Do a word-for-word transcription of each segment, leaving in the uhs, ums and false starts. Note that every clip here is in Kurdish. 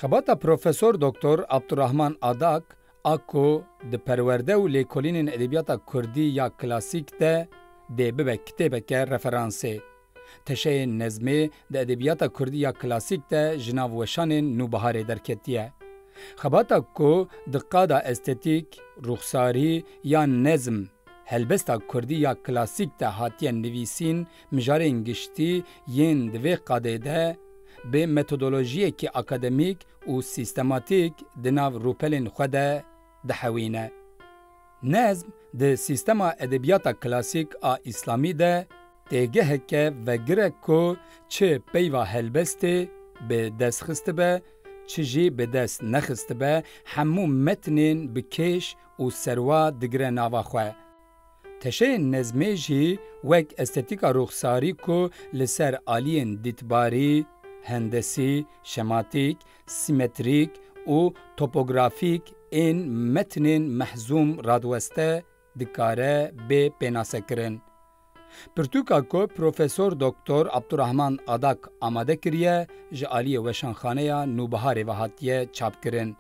Xebata Profesor Doktor Abdurrahman Adak a ku di perwerde û lêkolînên edebiyata kurdî ya klasîk de dê bibe kitêbeke referansê. Teşeyên nezmê di edebiyata kurdî ya klasîk de ji nav weşanên Nûbiharê derketiye. Xebata ku di qada estetîk, ruxsarî yan nezm, helbesta kurdî ya klasîk de hatiye nivîsîn, mijarên giştî yên di vê qadê de bi metodolojiyekî akademîk û sîstematîk di nav rûpelên xwe de dihewîne. Nezm di sîstema edebiyata klasîk a îslamî de têgeheke vegir e ku çi peyva helbestê bi dest xistibe, çi jî bi dest nexistibe, hemû metnên bi kêş û serwa digire nava xwe. Teşeyên nezmê jî wek estetîka ruxsarî ku li ser aliyên dîtbarî, hendesî, şematîk, sîmetrîk û topografîk ên metnên mehzûm radiweste dikare bê pênasekirin. Pirtûka ku Profesor Doktor Abdurrahman Adak amade kiriye, ji aliyê Weşanxaneya Nûbiharê ve hatiye çapkirin.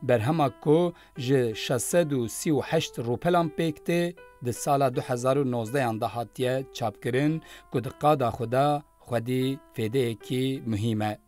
Berhema ku ji şeş sed û sî û heşt rûpelan pêk tê, di sala du hezar û nozdehan de hatiye çapkirin ku di qada xwe de xwedî fêdeyekî muhîm e.